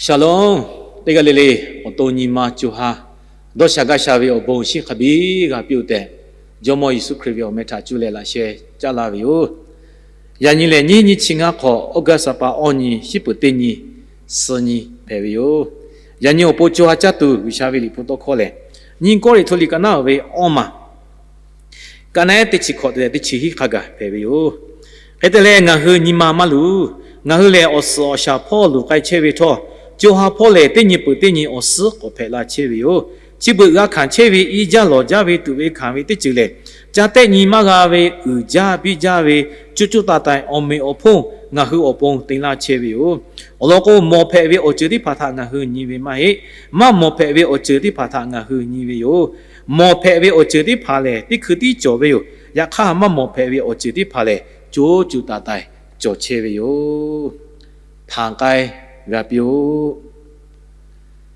Shalom. Teˇ g'aˇ le le awˬ to nyi ma co ha dawˇ sha gaˇ sha ve awˬ bon awˬ shinˉ hk'a biˇ g'a piˇ-oˆ tehꞈ, Jawˇmawˇ Yeˍsuˆ Hkriꞈ ve awˬ meh htaꞈ cuˇ leh laꞈ sheh caˉ laˇ ve yoˬ. Yaꞈ nyi lehˬ, nyiˇ nyiˇ chi ngaˇ hk'awꞈ, August ha pa awˇ nyi, shiˉ peuˍ teˇ nyi, suh nyi hpehꞈ ve yoˬ. Yaꞈ nyi awˬ pon co ha caˇ tuˬ G'uiˬsha ve Liꞈ hpu tawˇ hkawˇ lehˬ, nyiˇ Kawˇrenˍhtuˆ liꞈ ka naˉ ve awˇ maˬ, ka naˉ teˇ chi hkawꞈ te leh teˇ chi hiˉ hk'a gaˬ hpehꞈ ve yoˬ. Hk'e te leh, ngaˬ hui nyi ma maˇ luˬ. Ngaˬ hui lehˬ, awˬ suhˍ awˬ shaˍ hpawˇ luˬ k'ai chehˇ ve htawˇ, co ha hpawˇ lehˬ, teˇ nyi peuˬ teˇ nyi awˬ suhˉ k'awꞈ hpehꞈ la chehˇ ve yoˬ. Chi beuꞈ g'a hkanˍ chehˇ ve iˉ jaˇ lawˬ jaˇ ve tuꞈ ve hkanˍ ve teˇ ceuˬ lehˬ, ca tehˆ nyi maˇ g'a ve, uiˍ jaˇ biˇ jaˇ ve, co co taiˍ taiˍ awˬ meꞈ awˬ hponˇ ngaˬ hui awˬ pon te laˇ chehˇ ve yoˬ. Awˬ lawn k'o, mawˬ hpehꞈ ve awˬ ceuˬ teˇ hpaˍ htaꞈ ngaˬ hui nyi ve maˇ heˆ. Maˇ mawˬ hpehꞈ ve awˬ ceuˬ teˇ hpaˍ htaꞈ ngaˬ hui nyi ve yoˬ. Mawˬ hpehꞈ ve awˬ ceuˬ teˇ hpaˍ lehˬ, teˇ hkui tiˉ cawˬ ve yoˬ. Yaꞈ hk'aˇ, maˇ mawˬ hpehꞈ ve awˬ ceuˬ teˇ hpaˍ lehˬ, co co taiˍ taiˍ cawˬ chehˇ ve yoˬ. Hpanˍ k'ai g'a piˇ-oˆ.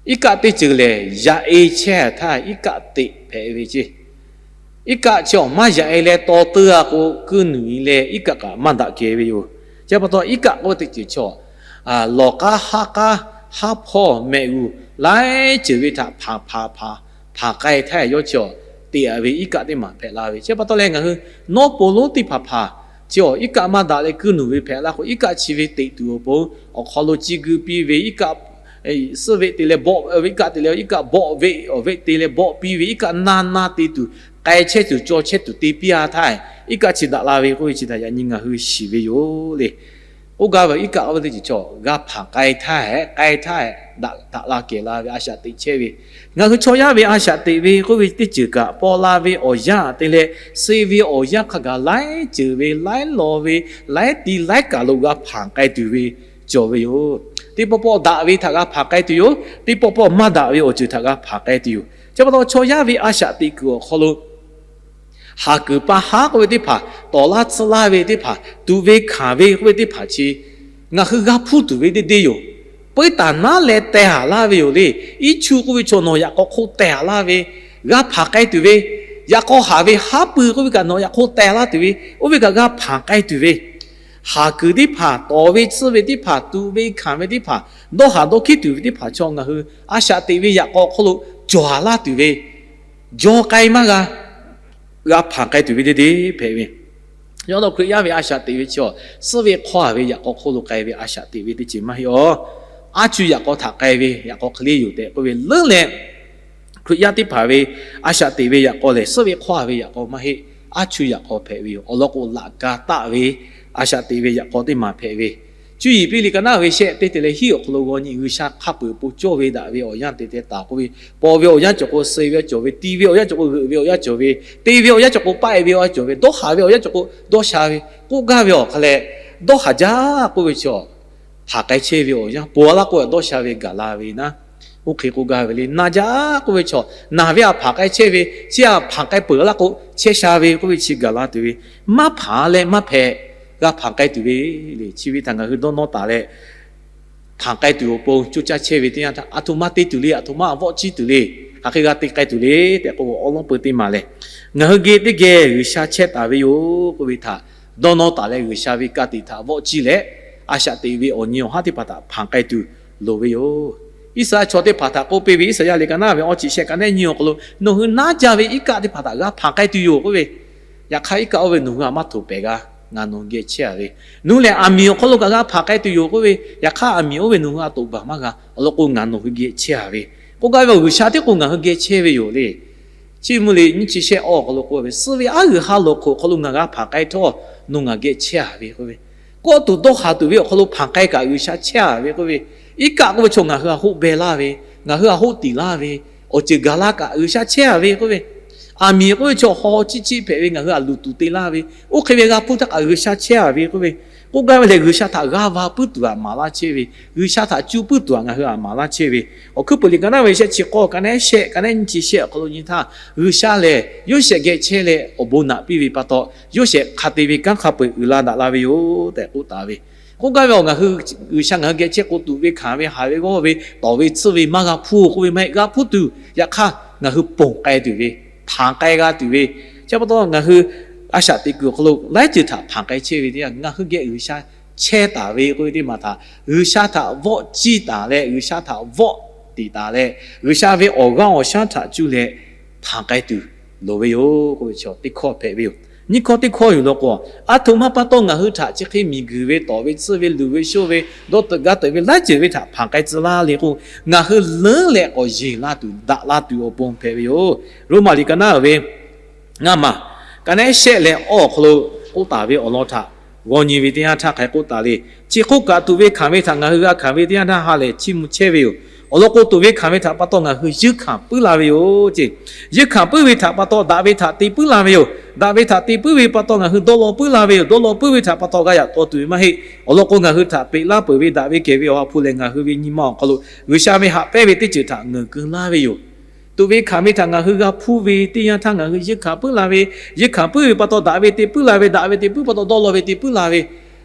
Iˉ kaˆ teˇ ceuˬ lehˬ, yaꞈ-e chehˇ htaˇ iˉ kaˆ teꞈ hpehꞈ ve ceˇ. Iˉ kaˆ chi awˬ maˇ yaꞈ-e leh taw teu-a k'o, kuiˇ nuˬ-i leh iˉ kaˆ kaꞈ maˇ daꞈ kehˬ ve yoˬ. Chi pa taw, iˉ kaˆ k'oˆ ve teˇ ceuˬ chaw, lawˬ k'aˉ haˉ k'aˉ haˉ hpawˇ mehꞈ g'uˬ laiˉ ceuˬ ve htaꞈ hpanˍ hpanˍ hpanˍ hpanˍ k'ai htaˇ, yawˇ chi teꞈ-a ve iˉ kaˆ teˇ maˬ hpehꞈ la ve. Chi pa taw leh, ngaˬ hui nawˉ po lonˉ teˇ hpaˍ hpaˍ chi awˬ iˉ kaˆ maˇ daꞈ leh kuiˇ nuˬ ve hpehꞈ la k'o, iˉ kaˆ chi ve teꞈ tuˬ awˬ pon awˬ hk'aw lo ci gui piˇ ve, iˉ kaˆ suhˉ veˆ te leh bawˆ ve, iˉ kaˆ te leh iˉ kaˆ bawˆ ve, awˬ veˆ te leh bawˆ piˇ ve, iˉ kaˆ naˇ naˇ te tuˬ, k'ai chehˇ tuˬ, caw chehˇ tuˬ te piˇ-a htaˇ, iˉ kaˆ chi daꞈ la ve k'oˆ ve chi htaꞈ yaꞈ nyi ngaˬ hui shiˍ ve yoˬ le. K'oˆ gaˇ ve, iˉ kaˆ k'oˆ ve teˇ ceuˬ chaw g'a hpanˍ k'ai htaˇ hehꞈ, k'ai htaˇ hehꞈ, daꞈ daꞈ la kehˬ la ve a shaꞈ teꞈ chehˇ ve. Ngaˬ hui chaw yaˇ ve a shaꞈ teꞈ ve k'oˆ ve teˇ ceuˬ kaꞈ, paw la ve awˬ yanˇ te leh, suh ve awˬ yanˇ hk'a gaˬ laiˉ ceuˬ ve, laiˉ law ve, laiˉ ti laiˉ kaˬ lo g'a hpanˍ k'ai tuˬ ve cawˬ ve yoˬ. Teˇ pawˆ pawˆ daꞈ ve htaꞈ g'a hpanˍ k'ai tuˬ yoˬ. Teˇ pawˆ pawˆ maˇ daꞈ ve awˬ ceuˬ htaꞈ g'a hpanˍ k'ai tuˬ yoˬ. Chi pa taw, chaw yaˇ ve a shaꞈ teꞈ kuiˬ awˬ hk'aw lo, haˍ kuiˬ pa haˉ k'oˆ ve teˇ hpaˍ, tawˍ laˇ tsuhˇ laˇ ve teˇ hpaˍ, tuꞈ ve hkanˍ ve k'oˆ ve teˇ hpaˍ chi, ngaˬ hui g'a hpuˇ tuˬ ve deˇ deˇ yoˬ. Peuˇ taˍ naˉ leh teh haˍ laˇ ve yoˬ le. Iˉ chu k'oˆ ve chaw nawˬ yaꞈ k'aw hk'oˆ teh haˍ laˇ ve, g'a hpanˍ k'ai tuˬ ve, yaꞈ k'aw haˍ ve haˉ pui k'oˆ ve kaꞈ nawˬ yaꞈ k'aw teh laˇ tuˬ ve, oˇ ve kaꞈ g'a hpanˍ k'ai tuˬ ve, haˍ kuiˬ teˇ hpaˍ, tawˍ ve tsuhˇ ve teˇ hpaˍ, tuꞈ ve hkanˍ ve teˇ hpaˍ, dawˇ haˍ dawˇ hkiˉ tuˬ ve teˇ hpaˍ chaw ngaˬ hui a shaꞈ teꞈ ve yaꞈ k'aw hk'oˆ lo cawˬ haˍ laˇ tuˬ ve, jaw k'ai maˇ g'a, g'a hpanˍ k'ai tuˬ ve deˇ deˇ hpehꞈ ve. Yaꞈ hk'aˇ, Hkriꞈ yaˇ ve a shaꞈ teꞈ ve chi, suhˉ ve hk'awˇ haˍ ve yaꞈ k'aw hk'oˆ lo k'ai ve a shaꞈ teꞈ ve teˇ ceuˬ maˇ heˆ-oˬ. Aˉ chu yaꞈ k'aw htaꞈ k'ai ve yaꞈ k'aw hk'e le yoˬ tehꞈ k'oˆ ve leuˉ leh, Hkriꞈ yaˇ teˇ hpaˍ ve a shaꞈ teꞈ ve yaꞈ k'aw lehˬ, suhˉ ve hk'awˇ haˍ ve yaꞈ k'aw maˇ heˆ. Aˉ chu yaꞈ k'aw hpehꞈ ve yoˬ. Awˬ lawn k'o, laꞈ ka taˆ ve a shaꞈ teꞈ ve yaꞈ k'aw teˇ maˬ hpehꞈ ve. Cuˇ yiˍ piˇ liꞈ ka naˉ ve shehˆ teˇ te leh hiˉ awˬ hk'aw lo g'aw nyi, G'uiˬsha hk'a peuˬ po cawˇ ve daꞈ ve awˬ yanˇ te teh taˍ k'oˆ ve, paw ve awˬ yanˇ cawˬ k'o, suh ve awˬ yanˇ cawˬ ve, ti ve awˬ yanˇ cawˬ k'o, g'euꞈ ve awˬ yanˇ cawˬ ve, te ve awˬ yanˇ cawˬ k'o, paˆ-e ve awˬ yanˇ cawˬ ve, dawˇ haˍ ve awˬ yanˇ cawˬ k'o, dawˇ sha ve, k'oˆ gaˇ ve awˬ hk'a leh, dawˇ haˍ jaˇ k'oˆ ve chaw, hpanˍ k'ai chehˇ ve awˬ yanˇ, ponˬ a laˇ k'oˆ ve dawˇ sha ve gaˬ la ve naˉ. Oˇ hk'e k'oˆ gaˇ ve le. Na jaˇ k'oˆ ve chaw, naˬ ve a hpanˍ k'ai chehˇ ve, chi a hpanˍ k'ai peuˬ laˇ k'o, chehˇ sha ve k'oˆ ve chi gaˬ la tuˬ ve, maˇ hpanˍ leh maˇ hpehꞈ, g'a hpanˍ k'ai tuˬ ve le. Chi ve htaꞈ ngaˬ hui dawˇ nawˇ taˍ leh, hpanˍ k'ai tuˬ awˬ pon coˇ caˇ chehˇ ve teˇ yanˇ htaˇ, aˬ htoꞈ ma te tuˬ le, aˬ htoꞈ ma vawˆ ciˇ tuˬ le, hk'aˬ hk'e g'a te k'ai tuˬ le tehꞈ k'o, awˬ lawn peu teˇ maˬ lehˬ, ngaˬ hui geh teˇ geh G'uiˬsha chehˇ taˍ ve yoˬ k'oˆ ve htaꞈ dawˇ nawˇ taˍ leh, G'uiˬsha ve ka tiꞈ htaꞈ vawˆ ciˇ leh, a shaꞈ teꞈ ve awˬ nyi awˬ haˉ teˇ hpaˍ htaꞈ hpanˍ k'ai tuˬ loˍ ve yoˬ. Iˉsaˍreˍlaˆ chaw teˇ hpaˍ htaꞈ k'oˆ piˇ ve, Iˉsaˍyaˆ liꞈ ka naˉ ve awˇ chi shehˆ ka naˉ nyi awˬ hk'aw lo, nawˬ hui naˉ jaˇ ve iˉ kaˆ teˇ hpaˍ htaꞈ g'a hpanˍ k'ai tuˬ yoˬ k'oˆ ve, yaꞈ hk'aˇ iˉ kaˆ oˇ ve nawˬ hui htaꞈ maˇ htoꞈ pehˍ g'a, ngaˬ nawˬ hui geh chehˇ-a ve. Nawˬ hui lehˬ, aˬ miˍ awˬ hk'aw lo kaꞈ g'a hpanˍ k'ai tuˬ yoˬ k'oˆ ve, yaꞈ hk'aˇ aˬ miˍ oˇ ve nawˬ hui htaꞈ toꞈ baˬ maˇ g'a. Awˬ lawn k'o, ngaˬ nawˬ hui geh chehˇ-a ve k'oˆ gaˇ ve, G'uiˬsha tiˉ k'o ngaˬ hui geh chehˇ ve yoˬ le. Chi mvuhˇ le nyiˇ chi shehˆ awˇ awˬ hk'aw lo k'oˆ ve, suhˉ ve aˉ g'uiˬ ha lawˬ hk'oꞈ awˬ hk'aw lo ngaˬ g'a hpanˍ k'ai htawˇ, nawˬ ngaˬ geh chehˇ-a ve k'oˆ ve, kawˆ tuˬ dawˇ haˍ tuˬ ve awˬ hk'aw lo hpanˍ k'ai kaꞈ G'uiˬsha chehˇ-a ve k'oˆ ve, iˉ kaˆ k'oˆ ve chaw ngaˬ hui htaꞈ hoˆ beh laˇ ve, ngaˬ hui htaꞈ hoˆ tiˍ laˇ ve, awˬ ceuˬ gaˬ la kaꞈ G'uiˬsha chehˇ-a ve k'oˆ ve, aˬ miˍ k'oˆ ve chaw haw haw chiˆ chiˆ hpehꞈ ve ngaˬ hui htaꞈ luˬ tuˬ te laˇ ve, oˇ hk'e ve g'a hpuˇ htaˇ kaꞈ G'uiˬsha chehˇ-a ve k'oˆ ve, k'oˆ gaˇ ve lehˬ, G'uiˬsha htaꞈ g'aˇ va puiˉ tuˬ htaꞈ maˍ laˇ chehˇ ve, G'uiˬsha htaꞈ cuˇ puiˉ tuˬ htaꞈ ngaˬ hui htaꞈ maˍ laˇ chehˇ ve, Awˬ hkuiˉ puiˍ liꞈ ka naˉ ve shehˆ chi k'awˇ ka naˉ shehˆ ka naˉ nyiˇ chi shehˆ awˬ hk'aw lo nyi htaˇ, G'uiˬsha lehˬ yawˇ shehˍ geh chehˇ leh awˬ bon naꞈ piˇ ve pa taw, yawˇ shehˍ hk'a te ve kanˉ hk'a peu-eˬ uiˍ la daꞈ la ve yoˬ tehꞈ k'oˆ taˍ ve. K'oˆ gaˇ ve awˬ, ngaˬ hui G'uiˬsha ngaˬ hui geh chehˇ k'o, tuꞈ ve hkanˍ ve, haˍ ve g'awˇ ve, tawˍ ve tsuhˇ ve maˇ g'a hpuˇ k'oˆ ve maˇ heˆ. G'a hpuˇ tuˬ, yaꞈ hk'aˇ ngaˬ hui ponˬ k'ai tuˬ ve, hpanˍ k'ai g'a tuˬ ve, chi pa taw ngaˬ hui a shaꞈ teꞈ kuiˬ awˬ hk'aw lo laiˉ ceuˬ htaꞈ hpanˍ k'ai chehˇ ve teˇ yanˇ, ngaˬ hui geh G'uiˬsha chehˇ taˍ ve k'oˆ ve teˇ maˬ htaꞈ G'uiˬsha htaꞈ vawˆ ciˇ taˍ leh, G'uiˬsha htaꞈ vawˆ tiˍ taˍ leh, G'uiˬsha ve awˬ g'aˇ awˬ shaˉ htaꞈ cuˇ leh hpanˍ k'ai tuˬ loˍ ve yoˬ k'oˆ ve chaw teˇ hkawˇ hpehꞈ ve yoˬ. Nyiˇ hkawˇ teˇ hkawˇ yoˬ law k'o, aˬ htoꞈ ma pa taw ngaˬ hui htaꞈ chi hk'e miˬguiˬ ve, tawˍ ve tcuhˇ ve, luˬ ve shoˇ ve, dawˇ teuꞈ gaˇ teuꞈ ve laiˉ ceuˬ ve htaꞈ hpanˍ k'ai tcuh laˇ le k'o, ngaˬ hui leuˉ leh k'awꞈ yeˬ la tuˬ, daꞈ la tuˬ awˬ pon hpehꞈ ve yoˬ. Roˉmaꞈ liꞈ ka naˉ uiˍ ve ngaˇ maˬ, ka naˉ shehˆ leh awˇ awˬ hk'aw lo k'oˆ taˍ ve awˬ lawn htaꞈ g'aw nyi ve teˇ yanˇ htaˇ hk'a k'oˆ taˍ le. Chi hk'oˆ kaꞈ, tuꞈ ve hkanˍ ve htaꞈ ngaˬ hui g'a hkanˍ ve teˇ yanˇ htaˇ ha lehˬ chiˇ mvuh chehˇ ve yoˬ. Awˬ lawn k'o, tuꞈ ve hkanˍ ve htaꞈ pa taw ngaˬ hui yeunˇ hkanˍ puiˉ la ve yoˬ ce. Yeunˇ hkanˍ puiˉ ve htaꞈ pa taw daꞈ ve htaꞈ te puiˉ la ve yoˬ. Daꞈ ve htaꞈ te puiˉ ve pa taw ngaˬ hui dawˇ law puiˉ la ve yoˬ. Dawˇ law puiˉ ve htaꞈ pa taw g'a yaꞈ taw tuˬ ve maˇ heˆ. Awˬ lawn k'o, ngaˬ hui htaꞈ peꞈ laˇ peuˬ ve daꞈ ve kehˬ ve Awˬ ha hpu lehˬ, ngaˬ hui ve nyi ma awˬ hk'aw lo G'uiˬsha ve haꞈ pehnˇ ve teˇ ceuˬ htaꞈ ngeuˍ keu laˇ ve yoˬ. Tuꞈ ve hkanˍ ve htaꞈ ngaˬ hui g'a hpuˇ ve teˇ yanˇ htaˇ ngaˬ hui yeunˇ hkanˍ puiˉ la ve, yeunˇ hkanˍ puiˉ ve pa taw daꞈ ve te puiˉ la ve, daꞈ ve te puiˉ pa taw dawˇ law ve te puiˉ la ve,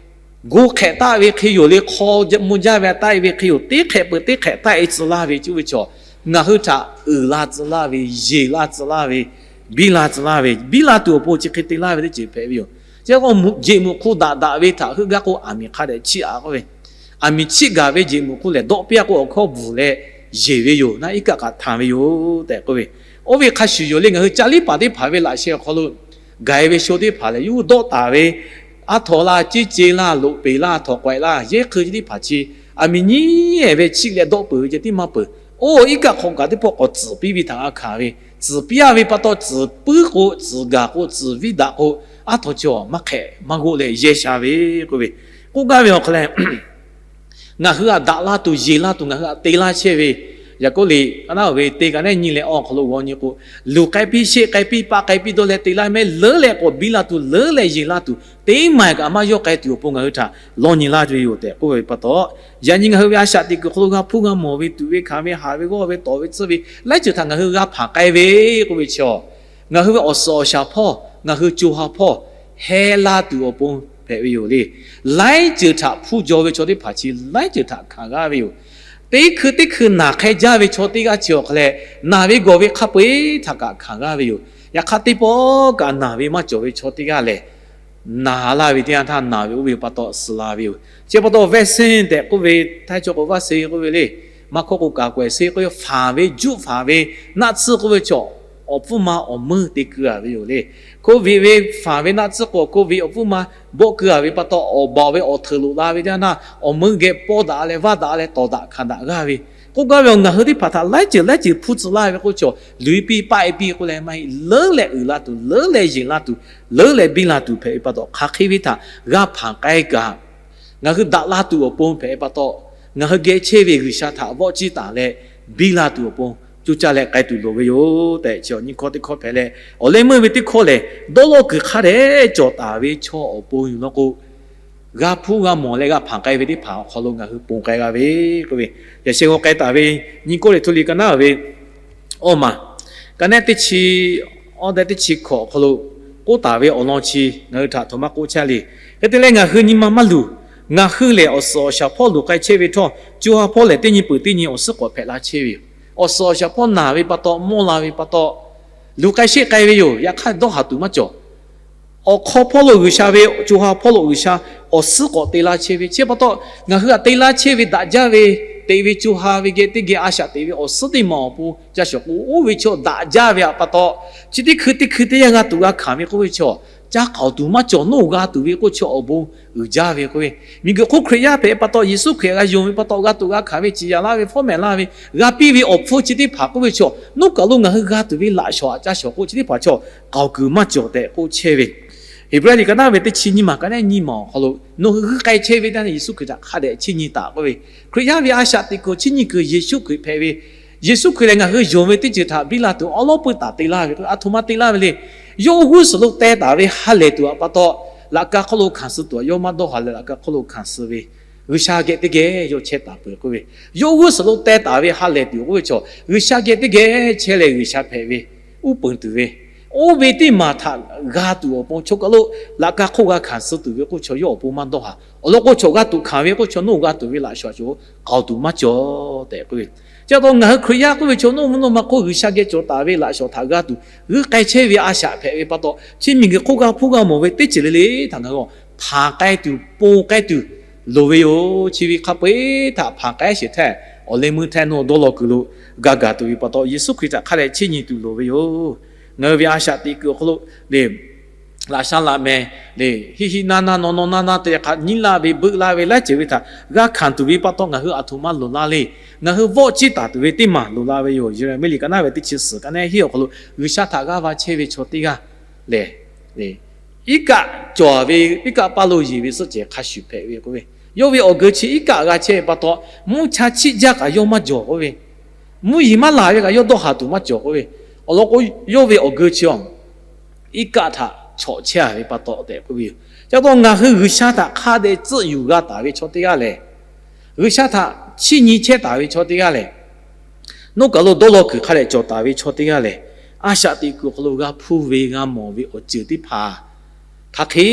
go hk'ehꞈ taˆ ve hk'e yoˬ le, hk'aw mvuh jaˇ ve taˆ e ve hk'e yoˬ, teˇ hk'ehꞈ peuˬ teˇ hk'ehꞈ taˆ e tcuh laˇ ve cuˇ ve chaw, ngaˬ hui htaꞈ uiˍ la tcuh laˇ ve, yeˬ la tcuh laˇ ve, biˇ la tcuh laˇ ve, biˇ la tuˬ awˬ pon chi hk'e te laˇ ve teˇ ceuˬ hpehꞈ ve yoˬ. Chi k'o, jeꞈ muꞈ hk'u daꞈ daꞈ ve htaꞈ heuˆ gaˇ k'o, aˬ miˍ hk'a dehꞈ chiˇ aꞈ k'oˆ ve, aˬ miˍ chiˇ gaˬ ve jeꞈ muꞈ hk'u lehˬ, dawˆ piˇ a k'o awˬ hkawˇ bvuhˬ leh yeˬ ve yoˬ. Naˆ iˉ kaˆ kaꞈ htanˍ ve yoˬ tehꞈ k'oˆ ve, oˇ ve hk'a shuˍ yoˬ le. Ngaˬ hui caˇ liˇ paˍ teˇ hpaˍ ve laꞈ sheh awˬ hk'aw lo gaˬ e ve sho teˇ hpaˍ lehˬ, yawˇ hui dawˆ taˍ ve, aˉ htaw laˇ, ceˇ ce laˇ, loꞈ peˍ laˇ, htawnˍ k'awehꞈ laˇ, yehˇ hk'ui chi teˇ hpaˍ chi aˬ miˍ nyiˉ ve chiˆ leh dawˆ peuˬ ve ceh tiˉ maˇ peuˬ. Oˇ iˉ kaˆ hk'aw kaꞈ teˇ pawˆ k'awꞈ tcuhˍ piˇ ve htaꞈ g'a hkanˍ ve, tcuhˍ piˇ a ve pa taw tcuhˍ puiˉ k'o, tcuhˍ gaˬ k'o, tcuhˍ viˉ daꞈ k'o, aˉ htaw cawˬ maˇ hk'ehꞈ maˇ g'oˆ leh yehˇ sha ve k'oˆ ve, k'oˆ gaˇ ve awˬ hk'aw leh ngaˬ hui htaꞈ daꞈ la tuˬ, yeˬ la tuˬ ngaˬ hui htaꞈ te laˇ chehˇ ve, yaꞈ k'oˆ liꞈ ka naˉ uiˍ ve teˇ ka naˉ nyi leh awˇ awˬ hk'aw lo g'aw nyi k'o, luˬ k'ai piˇ, sheˆ k'ai piˇ, paˆ k'ai piˇ dawˇ leh te laˇ mehˉ, leuˉ leh k'awꞈ biˇ la tuˬ, leuˉ leh yeˬ la tuˬ, teˇ maˬ kaꞈ maˇ yawˇ k'ai tuˬ awˬ pon ngaˬ hui htaꞈ lawˇ nyi laˇ ve yoˬ tehꞈ k'oˆ ve pa taw, yaꞈ nyi ngaˬ hui ve a shaꞈ teꞈ kuiˬ hk'aw lo g'a hpuˇ g'a mawˬ ve tuꞈ ve hkanˍ ve, haꞈ ve g'awˇ ve, tawˍ ve tcuhˇ ve, laiˉ ceuˬ htaꞈ ngaˬ hui g'a hpanˍ k'ai ve k'oˆ ve chaw, ngaˬ hui ve awˬ suhˍ awˬ shaˍ hpawˇ, ngaˬ hui co ha hpawˇ heh la tuˬ awˬ pon hpehꞈ ve yoˬ le. Laiˉ ceuˬ htaꞈ hpuˇ jaw ve chaw teˇ hpaˍ chi laiˉ ceuˬ htaꞈ hkanˍ g'aˇ ve yoˬ. Teˇ hkui teˇ hkui naˬ hk'e jaˇ ve chaw teˇ g'aˇ chi awˬ hk'aw leh, naˬ ve gawˬ ve hk'a peu-eˬ htaꞈ kaꞈ hkanˍ g'aˇ ve yoˬ. Yaꞈ hk'aˇ, teˇ pawˆ kaꞈ naˬ ve maˇ cawˬ ve chaw teˇ g'aˇ lehˬ, naˬ laˇ ve teˇ yanˇ htaˇ naˬ ve oˇ ve pa taw suh la ve yoˬ. Chi pa taw vaccine tehꞈ k'oˆ ve, htaiˇ chaw k'o vaccine k'oˆ ve le, maˇ hkawˇ k'o kaˍ k'awehꞈ se k'oˆ ve, fanˍ ve juˆ fanˍ ve naˆ tsuhˇ k'oˆ ve chaw, awˬ hpfuhˇ ma awˬ meuˇ te keu a ve yoˬ le. Covid ve fanˍ ve naˆ tsuhˇ k'o, covid awˬ hpfuhˇ ma bawˆ keu a ve pa taw, awˬ baˬ ve awˬ hteuꞈ loꞈ la ve teˇ yanˇ htaˇ, awˬ meuˇ geh pawˇ daꞈ leh vaˇ daꞈ leh tawˍ daꞈ hkanˍ daꞈ g'aˇ ve, k'oˆ gaˇ ve awˬ ngaˬ hui teˇ hpaˍ htaꞈ laiˉ ceuˬ laiˉ ceuˬ hpuˇ tcuh laˇ ve k'oˆ chaw, luˬ piˇ paˆ e piˇ k'oˆ leh maˇ heˆ, leuˉ leh uiˍ la tuˬ, leuˉ leh yeˬ la tuˬ, leuˉ leh biˇ la tuˬ hpehꞈ ve pa taw, hk'aˬ hk'e ve htaꞈ g'a hpanˍ k'ai kaꞈ, ngaˬ hui daꞈ la tuˬ awˬ pon hpehꞈ ve pa taw, ngaˬ hui geh chehˇ ve G'uiˬsha htaꞈ vawˆ ciˇ taˍ leh biˇ la tuˬ awˬ pon coˇ caˇ leh k'ai tuˬ loˍ ve yoˬ tehꞈ, chi awˬ nyiˇ hkawˇ teˇ hkawˇ hpehꞈ leh, awˬ leh meuˇ ve teˇ hkawˇ lehˬ, dawˇ lawˇ kuiˬ hk'a dehꞈ cawˬ taˍ ve chaw awˬ pon yoˬ law k'o, g'a hpuˇ g'a mawˬ leh g'a hpanˍ k'ai ve teˇ hpaˍ awˬ hk'aw lo ngaˬ hui ponˬ k'ai g'a ve k'oˆ ve, yaꞈ sheh g'aw k'ai taˍ ve nyiˇ Kawˇrenˍhtuˆ liꞈ ka naˉ ve awˇ maˬ, ka naˉ teˇ chi, awˇ daꞈ teˇ chi hkawꞈ awˬ hk'aw lo k'oˆ taˍ ve awˬ lawn chi ngaˬ hui htaꞈ htoꞈ ma k'oˆ chehˇ le. Hk'e te leh, ngaˬ hui nyi ma maˇ luˬ. Ngaˬ hui lehˬ, awˬ suhˍ awˬ shaˍ hpawˇ luˬ k'ai chehˇ ve htawˇ, co ha hpawˇ lehˬ, teˇ nyi peuˬ teˇ nyi awˬ suhˉ k'awꞈ hpehꞈ la chehˇ ve yoˬ. Awˬ suhˍ awˬ shaˍ hpawˇ naˬ ve pa taw, mawˇ la ve pa taw, luˬ k'ai sheˆ k'ai ve yoˬ. Yaꞈ hk'aˇ, dawˇ haˍ tuˬ maˇ cawˬ. Awˬ hk'aw hpawˇ lo G'uiˬsha ve, co ha hpawˇ lo G'uiˬsha awˬ suhˉ k'awꞈ te laˇ chehˇ ve, chi pa taw, ngaˬ hui htaꞈ te laˇ chehˇ ve daꞈ jaˇ ve, teꞈ ve co ha ve geh teˇ geh a shaꞈ teꞈ ve awˬ suhˉ teˇ maˬ awˬ pon ca shawˍ k'o, oˇ ve chaw daꞈ jaˇ ve htaꞈ pa taw, chi teˇ hkui teˇ hkui teˇ yanˇ g'a tuˬ g'a hkanˍ ve k'oˆ ve chaw, ca k'aoˍ tuˬ maˇ cawˬ. Nawˬ g'a tuˬ ve k'oˆ chaw awˬ bon uiˍ jaˇ ve k'oˆ ve, miˬguiˬ hk'oˆ Hkriꞈ yaˇ hpehꞈ pa taw, Yeˍsuˆ Hkriꞈ g'a yonˍ ve pa taw, g'a tuˬ g'a hkanˍ ve, ciˍ yanˍ laˇ ve, fawˉ mehˍ laˇ ve, g'a piˇ ve awˬ hpfuhˇ chi teˇ hpaˍ k'oˆ ve chaw, nawˬ kaˬ lo ngaˬ hui g'a tuˬ ve laꞈ shawnˍ htaꞈ ca shawˍ k'o, chi teˇ hpaˍ chaw k'aoˍ kuiˬ maˇ cawˬ tehꞈ k'oˆ chehˇ ve. Heˍbrehˇ liꞈ ka naˉ ve teˇ chi nyiˇ maˬ ka naˉ nyiˇ maˬ awˬ hk'aw lo, nawˬ hui g'uiˇ k'ai chehˇ ve teˇ yanˇ Yeˍsuˆ Hkriꞈ htaꞈ hk'a dehꞈ chiˇ nyi taˍ k'oˆ ve, Hkriꞈ yaˇ ve a shaꞈ teꞈ kuiˬ chiˇ nyi kuiˬ Yeˍsuˆ Hkriꞈ hpehꞈ ve, Yeˍsuˆ Hkriꞈ lehˬ ngaˬ hui yonˍ ve teˇ ceuˬ htaꞈ biˇ la tuˬ awˉ lawˉ peuˇ taˍ te laˇ ve k'o, aˬ htoꞈ ma te laˇ ve le. Yawˇ g'uˇ suhˍ lo teh taˍ ve ha lehˬ tuˬ htaꞈ pa taw, laꞈ ka hk'oˆ lo hkanˍ suh tuˬ, yawˇ maˇ dawˇ haˍ leh laꞈ ka hk'oˆ lo hkanˍ suh ve, G'uiˬsha geh teˇ geh yawˇ chehˇ taˍ peuˬ k'oˆ ve, yawˇ g'uˇ suhˍ lo teh taˍ ve ha lehˬ tuˬ k'oˆ ve chaw, G'uiˬsha geh teˇ geh chehˇ leh G'uiˬsha hpehꞈ ve, uˉ peunˍ tuˬ ve, oˇ ve teˇ maˬ htaꞈ g'a tuˬ awˬ pon chaw kaˬ lo laꞈ ka hk'oˆ g'a hkanˍ suh tuˬ ve k'oˆ chaw yawˇ awˬ pon maˇ dawˇ haˍ. Awˬ lawn k'o, chaw g'a tuˬ hkanˍ ve k'oˆ chaw nawˬ g'a tuˬ ve laꞈ shawnˍ cawˬ k'aoˍ tuˬ maˇ cawˬ tehꞈ k'oˆ ve. Chi pa taw, ngaˬ hui Hkriꞈ yaˇ k'oˆ ve chaw nawˬ mvuhˇ naw ma hk'oˆ G'uiˬsha geh cawˬ taˍ ve laꞈ shawnˍ htaꞈ g'a tuˬ g'uiˇ k'ai chehˇ ve a shaꞈ hpehꞈ ve pa taw, chi miˬguiˬ hk'oˆ g'a hpuˇ g'a mawˬ ve teˇ ceuˬ le le htaꞈ ngaˬ hui hpanˍ k'ai tuˬ, ponˬ k'ai tuˬ, loˍ ve yoˬ. Chi ve hk'a peu-eˬ htaꞈ hpanˍ k'ai sheˍ htaˇ, awˬ leh meuˇ htaˇ nawˬ dawˇ law kuiˬ lo ga gaˬ tuˬ ve pa taw, Yeˍsuˆ Hkriꞈ htaꞈ hk'a dehꞈ chiˇ nyi tuˬ loˍ ve yoˬ. Ngaˬ hui ve a shaꞈ teꞈ kuiˬ awˬ hk'aw lo le, laꞈ sha laꞈ mehˍ le, hiˆ hiˆ naˇ naˇ, nawˬ nawˬ naˇ naˇ te hk'a nyi la ve, beuꞈ la ve laiˉ ceuˬ ve htaꞈ g'a hkanˍ tuˬ ve pa taw, ngaˬ hui aˬ htoꞈ ma loˍ la le. Ngaˬ hui vawˆ ciˇ taˍ tuˬ ve teˇ maˬ loˍ la ve yoˬ. Yeˍraˍmiˆ liꞈ ka naˉ ve teˇ chi suhˍ ka neˉ hiˆ awˬ hk'aw lo, G'uiˬsha htaꞈ g'aˇ va chehˇ ve chaw teˇ g'aˇ lehˬ, iˉ kaˆ cawˬ ve, iˉ kaˆ paˇ lo yeˬ ve suhˆ cehˬ hk'a shuˍ hpehꞈ ve k'oˆ ve, yawˇ ve awˬ geu chi iˉ kaˆ g'a chehˇ ve pa taw, mvuhˇ cha chiˆ jaˇ kaꞈ yawˇ maˇ jawˬ k'oˆ ve, mvuhˇ yeˬ maˇ laˬ ve kaꞈ yawˇ dawˇ haˍ tuˬ maˇ cawˬ k'oˆ ve, awˬ lawn k'o, yawˇ ve awˬ geu chi awˬ iˉ kaˆ htaꞈ chawꞈ chehˇ a ve pa taw tehꞈ k'oˆ ve yoˬ. Chi pa taw ngaˬ hui G'uiˬsha htaꞈ hk'a dehꞈ tcuhˆ yuˬ g'a taˍ ve chaw teˇ g'aˇ lehˬ, G'uiˬsha htaꞈ chiˇ nyi chehˇ taˍ ve chaw teˇ g'aˇ lehˬ, nawˬ kaˬ lo dawˇ law kuiˬ hk'a dehꞈ cawˬ taˍ ve chaw teˇ g'aˇ lehˬ, a shaꞈ teꞈ kuiˬ awˬ hk'aw lo g'a hpuˇ ve g'a mawˬ ve awˬ ceuˬ teˇ hpaˍ hk'aˬ hk'e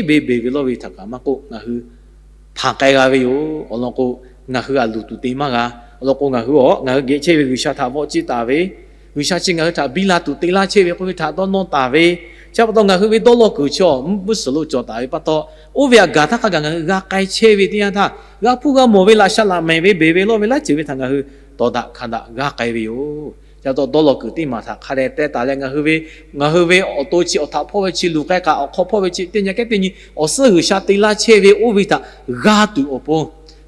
ve beˬ ve lawˇ ve htaꞈ kaꞈ maˇ k'oˆ, ngaˬ hui hpanˍ k'ai g'a ve yoˬ. Awˬ lawn k'o, ngaˬ hui aꞈ luˬ tuˬ te maˇ g'a. Awˬ lawn k'o, ngaˬ hui a, ngaˬ hui geh chehˇ ve G'uiˬsha htaꞈ vawˆ ciˇ taˍ ve, G'uiˬsha chi ngaˬ hui htaꞈ biˇ la tuˬ te laˇ chehˇ ve k'oˆ ve htaꞈ dawˇ nawˇ taˍ ve, chi pa taw ngaˬ hui ve dawˇ law kuiˬ chi awˬ mvuhˇ suhˍ lo cawˬ taˍ ve pa taw, oˇ ve aꞈ gaˬ htaˇ hk'a gaˬ ngaˬ hui g'a k'ai chehˇ ve teˇ yanˇ htaˇ, g'a hpuˇ g'a mawˬ ve laꞈ sha laꞈ mehˍ ve beˬ ve lawˇ ve laiˉ ceuˬ ve htaꞈ ngaˬ hui tawˍ daꞈ hkanˍ daꞈ g'a k'ai ve yoˬ. Chi pa taw dawˇ law kuiˬ teˇ maˬ htaꞈ hk'a dehꞈ teh taˍ leh, ngaˬ hui ve, ngaˬ hui ve awˬ to chi awˬ htaꞈ hpawˇ ve chi luˬ k'ai kaꞈ, awˬ hk'aw hpawˇ ve chi teˇ nyi kehˉ teˇ nyi awˬ suhˉ G'uiˬsha te laˇ chehˇ ve oˇ ve htaꞈ g'a tuˬ awˬ pon,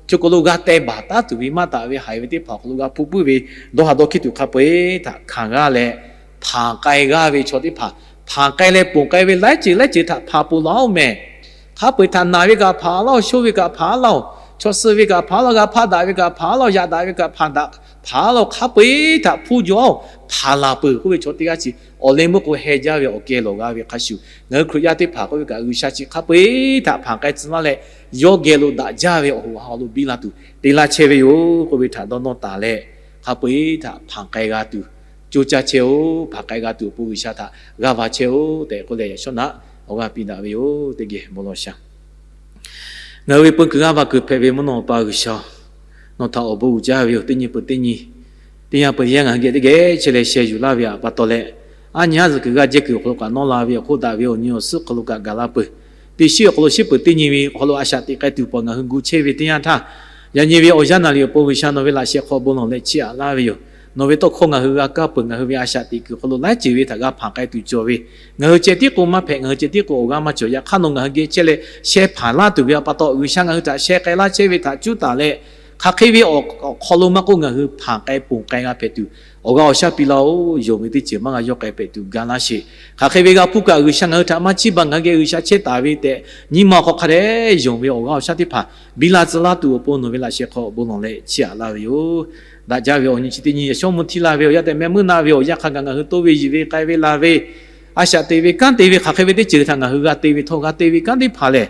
chi hk'aw lo g'a teh baˬ taˉ tuˬ ve maˇ taˍ ve haiˬ ve teˇ hpaˍ awˬ hk'aw lo g'a hpuˇ puiˉ ve dawˇ ha dawˇ hkiˉ tuˬ hk'a peu-eˬ htaꞈ hkanˍ g'a leh, hpanˍ k'ai g'a ve chaw teˇ hpaˍ, hpanˍ k'ai leh ponˬ k'ai ve laiˉ ceuˬ laiˉ ceuˬ htaꞈ hpanˍ ponˬ laˇ-oˆ mehˍ. Hk'a peu-eˬ htaꞈ naˬ ve kaꞈ hpanˍ laˇ-oˆ, sho ve kaꞈ hpanˍ laˇ-oˆ, chaw suh ve kaꞈ hpanˍ laˇ-oˆ, g'a hpaˇ daꞈ ve kaꞈ hpanˍ laˇ-oˆ, yaꞈ daꞈ ve kaꞈ hpanˍ daꞈ hpanˍ laˇ-oˆ, hk'a peu-eˬ htaꞈ hpuˇ jaw-oˆ, hpanˍ laˬ peuˬ k'oˆ ve chaw teˇ g'aˇ chi awˬ leh meuˇ k'o heh jaˇ ve awˬ geh lawˬ g'a ve hk'a shuˍ, ngaˬ hui Hkriꞈ yaˇ teˇ hpaˍ k'oˆ ve kaꞈ G'uiˬsha chi hk'a peu-eˬ htaꞈ hpanˍ k'ai tcuh laˇ leh, yawˇ geh lo daꞈ jaˇ ve awˬ hoꞈ ha lo biˇ la tuˬ te laˇ chehˇ ve yoˬ k'oˆ ve htaꞈ dawˇ nawˇ taˍ leh, hk'a peu-eˬ htaꞈ hpanˍ k'ai g'a tuˬ coˇ caˇ chehˇ-oˆ. Hpanˍ k'ai g'a tuˬ awˬ pon G'uiˬsha htaꞈ g'aˇ va chehˇ-oˆ tehꞈ k'oˆ leh, yaꞈ shawˉ naꞈ awˬ g'aˇ piˇ daꞈ ve yoˬ. Teˇ geh bon lawˬ shaˍ. Ngaˬ hui ve peu kuiˬ g'aˇ va kuiˬ hpehꞈ ve mvuhˇ naw awˬ pa G'uiˬsha, nawˬ htaꞈ awˬ bon uiˍ jaˇ ve yoˬ. Teˇ nyi peuˬ teˇ nyi, teˇ yanˇ peuˬ yaˇ ngaˬ hui geh teˇ geh chehˇ leh sheh yuˬ laˇ ve htaꞈ pa taw leh, aˉ nyi aˉ zuhˬ kuiˬ g'aˇ jehˇ kuiˬ awˬ hk'aw lo kaꞈ nawˇ la ve awˬ hk'oˆ daꞈ ve awˬ nyi awˬ suhˉ hk'aw lo kaꞈ gaˬ la peuˬ. Teˇ shiˉ awˬ hk'aw lo shiˉ peuˬ teˇ nyi ve awˬ hk'aw lo a shaꞈ teꞈ k'ai tuˬ peuˬ ngaˬ hui gu chehˇ ve teˇ yanˇ htaˇ, yaꞈ nyi ve awˬ yanˇ naˍ riˍ awˬ pon G'uiˬsha nawˬ ve laꞈ sheh hk'aw bon lawˬ leh chiˇ aꞈ laˇ ve yoˬ. Nawˬ ve tawˇ hkawˇ ngaˬ hui g'a kaˇ peuˬ, ngaˬ hui ve a shaꞈ teꞈ kuiˬ hk'aw lo laiˉ ceuˬ ve htaꞈ g'a hpanˍ k'ai tuˬ cawˬ ve, ngaˬ hui ceh tiˉ k'o maˇ hpehꞈ, ngaˬ hui ceh tiˉ k'o awˬ g'aˇ maˇ cawˬ. Yaꞈ hk'aˇ nawˬ ngaˬ hui geh chehˇ leh sheh hpanˍ laˇ tuˬ ve pa taw, G'uiˬsha ngaˬ hui htaꞈ sheh k'ai laˇ chehˇ ve htaꞈ cuˉ taˍ leh, hk'aˬ hk'e ve awˬ hk'aw lo maˇ k'oˆ, ngaˬ hui hpanˍ k'ai ponˬ k'ai g'a hpehꞈ tuˬ, awˬ g'aˇ awˬ shaˉ piˇ laˇ-oˆ. Yonˍ ve teˇ ceuˬ maˇ g'a yawˇ k'ai hpehꞈ tuˬ ga laˇ sheˍ. Hk'aˬ hk'e ve g'a hpuˇ kaꞈ, G'uiˬsha ngaˬ hui htaꞈ maˇ chiˇ baˬ, ngaˬ hui geh G'uiˬsha chehˇ taˍ ve tehꞈ nyi ma awˬ hk'aw hk'a dehꞈ yonˍ ve awˬ g'aˇ awˬ shaˉ teˇ hpaˍ biˇ la tcuh laˇ tuˬ awˬ pon nawˬ ve laꞈ sheh hk'aw bon lawˬ leh chiˇ aꞈ laˇ ve yoˬ. Daꞈ jaˇ ve awˬ nyi chi teˇ nyi yaꞈ shawˉ mvuh htiˇ la ve awˬ yaˇ tehꞈ mehˆ meuˇ na ve awˬ yanˇ hk'a gaˬ ngaˬ hui toˇ ve yiˬ ve k'ai ve la ve, a shaꞈ teꞈ ve kanˉ te ve hk'aˬ hk'e ve teˇ ceuˬ htaꞈ ngaˬ hui g'a te ve htawˇ, g'a te ve kanˉ teˇ hpaˍ lehˬ,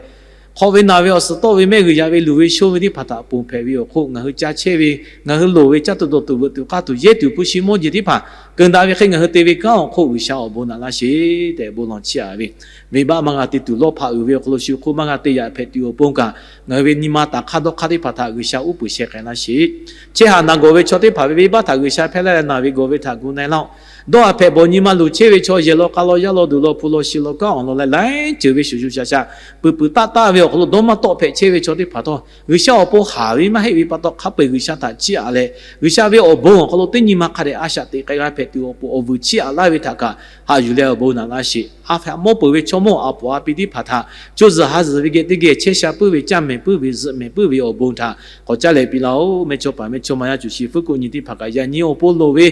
hk'awꞈ ve naˬ ve awˬ suhˍ tawˆ ve mehˆ g'uiˬ yaꞈ ve luˬ ve sho ve teˇ hpaˍ htaꞈ ponˬ hpehꞈ ve awˬ hk'oˆ, ngaˬ hui ca chehˇ ve, ngaˬ hui loˍ ve caˇ tuˬ dawˬ tuˬ veuꞈ tuˬ k'aˇ tuˬ yehˇ tuˬ hpu shi mawˇ jeˬ teˇ hpaˍ keunˍ daꞈ ve hk'e ngaˬ hui te ve kanˉ awˬ hk'oˆ G'uiˬsha awˬ bon naꞈ laˇ sheˍ tehꞈ bon lawˬ chiˇ aꞈ ve, venˇbaˆ maˇ g'a te tuˬ lawˇ hpaꞈ uiˍ ve awˬ hk'aw lo shu hk'oˆ maˇ g'a te yaꞈ hpehꞈ tuˬ awˬ pon kaꞈ, ngaˬ hui ve nyi ma taˍ hk'aˇ dawˇ hk'aˇ teˇ hpaˍ htaꞈ G'uiˬsha uˉ peunˍ sheh k'ai laˇ sheˍ. Chehˇ haꞈ naˬ gawˬ ve chaw teˇ hpaˍ ve venˇbaˆ htaꞈ G'uiˬsha hpehˇ laˇ leh naˬ ve gawˬ ve htaꞈ gu na-e laˇ-oˆ. Dawˇ haꞈ hpehꞈ bawˬ nyi ma luˬ chehˇ ve chaw yehˬ law k'a law yaˇ law duˬ law hpu law shi law kanˉ awˬ lawn leh laiˉ ceuˬ ve shuˍ shuˍ shaˍ shaˍ peuˬ peuˬ taˆ taˆ ve awˬ hk'aw lo dawˇ maˇ tawˆ hpehꞈ chehˇ ve chaw teˇ hpaˍ htawˇ, G'uiˬsha awˬ pon haˍ ve maˇ heˆ ve pa taw hk'a peu-eˬ G'uiˬsha htaꞈ chiˇ aꞈ leh, G'uiˬsha ve awˬ bon awˬ hk'aw lo teˇ nyi ma hk'a dehꞈ a shaꞈ teꞈ k'ai g'a hpehꞈ tuˬ awˬ pon awˬ vuiˬ chiˇ aꞈ laˇ ve htaꞈ kaꞈ haꞈ yuˬ leh awˬ bon naꞈ laˇ sheˍ. A hpehꞈ mawˇ peuˬ ve chaw mawˇ a puˍ a pi teˇ hpaˍ htaꞈ co zuhˬ ha zuhˬ ve geh teˇ geh chehˇ sha puiˉ ve, caˇ mehˍ puiˉ ve, zuhꞈ mehˍ puiˉ ve awˬ bon htaꞈ k'awꞈ caˉ leh piˇ laˇ-oˆ. Mehˇchawˇpaˍ mehˇchawˇma yaˇ cuˬ shi fuˉ k'oˆ nyi teˇ hpaˍ kaꞈ yaꞈ nyi awˬ pon loˍ ve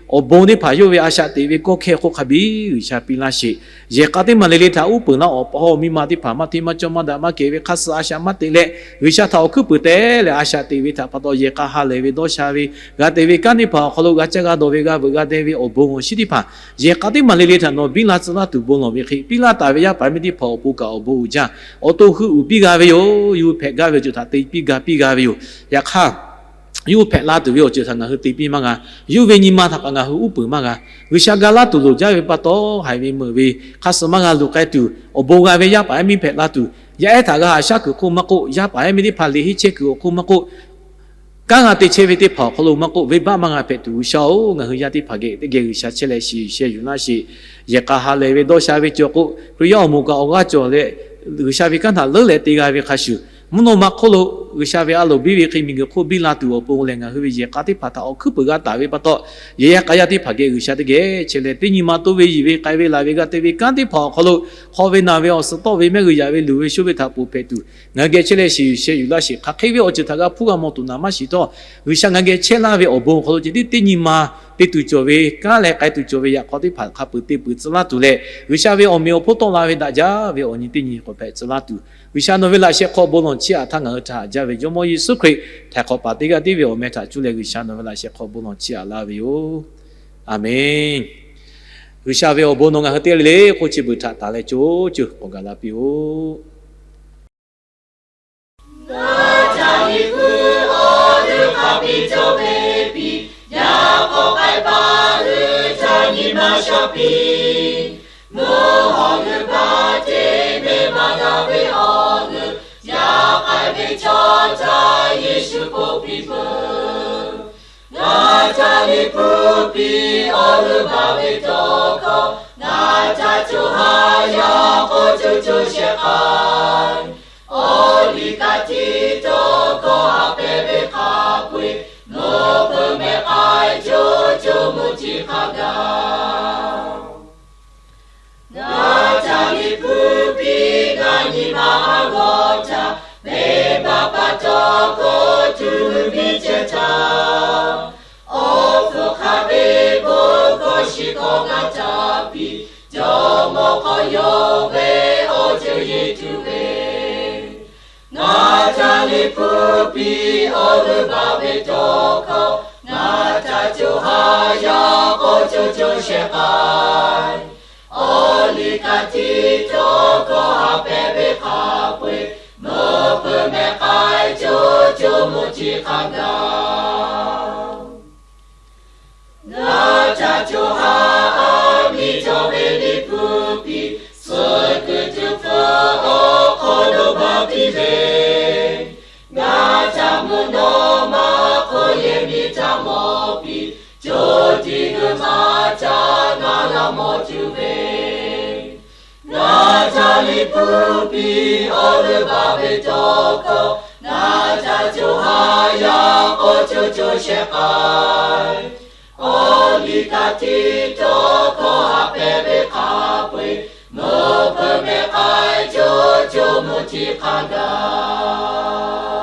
awˬ bon teˇ hpaˍ yawˇ ve a shaꞈ teꞈ ve kawˇ hkehˇ hk'oˆ hk'a biˇ G'uiˬsha piˇ laˇ sheˍ. Yehˬ k'a teˇ maˬ le le htaꞈ uˉ peunˍ laˇ awˬ pa haw miˇ ma teˇ hpaˍ maˇ hteˇ maˇ cawˇ maˇ daꞈ maˇ kehˬ ve hk'aˇ suh a shaꞈ maˇ teꞈ leh, G'uiˬsha htaꞈ awˬ hkuiˉ puiˍ te leh a shaꞈ teꞈ ve htaꞈ pa taw yehˬ k'a ha lehˬ ve dawˇ sha ve, g'a te ve kanˉ teˇ hpaˍ awˬ hk'aw lo g'a caˇ g'a dawˬ ve g'a veuꞈ g'a deh ve awˬ bon awˬ shinˉ teˇ hpaˍ yehˬ k'a teˇ maˬ le le htaꞈ nawˬ biˇ la tcuh laˇ tuˬ bon lawˬ ve hk'e, piˇ laˇ taˍ ve yaˇ paˍ yaˇ miˇ teˇ hpaˍ awˬ pon kaꞈ awˬ bon uiˍ jaˇ. Awˬ to hui uiˍ piˇ g'a ve yoˬ. Yawˇ hui hpehꞈ gaˇ ve awˬ ceuˬ htaꞈ te piˇ ga piˇ g'a ve yoˬ. Yaꞈ hk'aˇ, yawˇ hui hpehꞈ la tuˬ ve awˬ ceuˬ htaꞈ ngaˬ hui te piˇ maˇ g'a. Yawˇ hui ve nyi ma htaꞈ kaꞈ ngaˬ hui uˉ peunˍ maˇ g'a. G'uiˬsha ga laˇ tuˬ loˍ jaˇ ve pa taw, haiˬ ve meuꞈ ve hk'aˇ suh maˇ g'a luˬ k'ai tuˬ, awˬ bon g'a ve yaˇ paˍ yaˇ miˇ hpehꞈ la tuˬ, yaˇ ehˉ htaꞈ g'a haꞈ shaˉ kuiˬ hk'oˆ maˇ k'oˆ, yaˇ paˍ yaˇ miˇ teˇ hpaˍ liꞈ henˇ chehˇ kuiˬ awˬ hk'oˆ maˇ k'oˆ, kanˉ g'a te chehˇ ve teˇ hpaˍ awˬ hk'aw lo maˇ k'oˆ, venˇbaˆ maˇ g'a hpehꞈ tuˬ G'uiˬsha-oˬ, ngaˬ hui yaˇ teˇ hpaˍ geh teˇ geh G'uiˬsha chehˇ leh shiˍ sheh yuˬ laˇ sheˍ. Yehˬ k'a ha lehˬ ve dawˇ sha ve cawˬ k'o, Hkriꞈ yaˇ awˬ moˍ kaꞈ awˬ g'aˇ cawˬ leh, G'uiˬsha ve kanˉ htaꞈ leuˉ leh te g'a ve hk'a shuˍ, Mvuhˇ naw ma hk'oˆ lo G'uiˬsha ve a loˍ biˇ ve hk'e miˬguiˬ hk'oˆ biˇ la tuˬ awˬ pon leh ngaˬ hui ve yehˬ k'a teˇ hpaˍ htaꞈ awˬ hkuiˉ peuˬ g'a taˍ ve pa taw, yehˬ yaˇ k'a yaˇ teˇ hpaˍ geh G'uiˬsha teˇ geh chehˇ leh, teˇ nyi ma toˇ ve yiˬ ve k'ai ve laˬ ve g'a te ve kanˉ teˇ hpaˍ awˬ hk'aw lo, hk'aw ve naˬ ve awˬ suhˍ tawˆ ve mehˆ g'uiˬ yaꞈ ve luˬ ve shoˉ ve htaꞈ ponˬ hpehꞈ tuˬ, ngaˬ hui geh chehˇ leh shiˍ yuˬ sheh yuˬ laˇ sheˍ. Hk'aˬ hk'e ve awˬ ceuˬ htaꞈ g'a hpuˇ g'a mawˬ tuˬ naˍ maˇ shiˍ htawˇ, G'uiˬsha ngaˬ hui geh chehˇ laˇ ve awˬ bon awˬ hk'aw lo ceh tiˉ teˇ nyi ma te tuˬ cawˬ ve kanˉ leh k'ai tuˬ cawˬ ve yaꞈ hk'aw teˇ hpaˍ hk'a peuˬ te peuˬ tcuh laˇ tuˬ leh, G'uiˬsha ve awˬ meꞈ awˬ hponˇ tawˆ la ve daꞈ jaˇ ve awˬ nyi teˇ nyi k'awꞈ hpehꞈ tcuh laˇ tuˬ, G'uiˬsha nawˬ ve laꞈ sheh hk'aw bon lawˬ chiˇ aꞈ htaˇ ngaˬ hui htaꞈ haꞈ jaˇ ve Jawˇmawˇ Yeˍsuˆ Hkriꞈ htaiˍ hk'awꞈ paˍ teˇ g'aˇ tiˉ ve awˬ meh htaꞈ cuˇ leh G'uiˬsha nawˬ ve laꞈ sheh hk'aw bon lawˬ chiˇ aꞈ laˇ ve yoˬ. Aˬmenˍ. G'uiˬsha ve awˬ bon nawˬ ngaˬ hui teˇ g'aˇ le le k'oˆ chi beuꞈ htaꞈ taˍ leh co co k'awꞈ gaˬ la piˇ-oˆ. Ngaˬ htaꞈ liꞈ hpu awˬ g'euˆ hk'a piˇ cawˇ ve piˇ, yaꞈ k'aw k'ai paˍ hui htaꞈ nyi ma sha piˇ. Mvuhˇ hawˬ g'uiˬ baˆ te meh maˇ g'a ve awˬ g'euˆ, yaꞈ k'ai ve chaw htaꞈ Yeˍsuˆ k'oˆ piˇ peuˬ. Ngaˬ htaꞈ liꞈ hpu piˇ awˬ g'euˆ baˬ ve tawˇ hkawˇ, ngaˬ htaꞈ co ha yaˇ k'awꞈ co co shehˍ k'ai. Awˬ liˇ kaꞈ tiˉ tawˇ hkawˇ haꞈ pehˍ ve hk'a peu-eˬ, mvuhˇ hpeuꞈ meh k'ai co co mvuhˇ tiˉ hk'a gaˬ. Ngaˬ htaꞈ liꞈ hpu piˇ g'a nyi ma a g'awˇ htaꞈ, venˇbaˆ pa taw k'awꞈ tuˬ miˇ ceh htaꞈ, awˬ hpfuhˇ hk'a ve bon hkawˇ shiˍ hkawˇ ngaˬ htaꞈ piˇ, jawˇmawˇ hk'aw yawˇ ve awˬ ceuˬ yeˬ tuˬ ve. Ngaˬ htaꞈ liꞈ hpu piˇ awˬ g'euˆ baˬ ve tawˇ hkawˇ, ngaˬ htaꞈ co ha yaˇ k'awꞈ co co shehˍ k'ai. Awˬ liˇ kaꞈ tiˉ tawˇ hkawˇ haꞈ pehˍ ve hk'a peu-eˬ, mvuhˇ hpeuꞈ meh k'ai co co mvuhˇ tiˉ hk'a gaˬ. Ngaˬ htaꞈ co ha aˬ miˇ cawˬ ve liꞈ hpu piˇ, suh kuiˬ tuˬ hpfuhˇ awˬ hk'aw lo baˬ piˇ ve. Ngaˬ htaꞈ mvuhˇ naw ma hk'oˆ yehˬ miˇ htaꞈ mawˬ piˇ, co tiꞈ g'uiˬ ma htaꞈ ngaˬ g'a mawˬ tuˬ ve. Ngaˬ htaꞈ liꞈ hpu piˇ awˬ g'euˆ baˬ ve tawˇ hkawˇ, ngaˬ htaꞈ co ha yaˇ k'awꞈ co co shehˍ k'ai. Awˬ liˇ kaꞈ tiˉ tawˇ hkawˇ haꞈ pehˍ ve hk'a peu-eˬ, mvuhˇ hpeuꞈ meh k'ai co co mvuhˇ tiˉ hk'a gaˬ.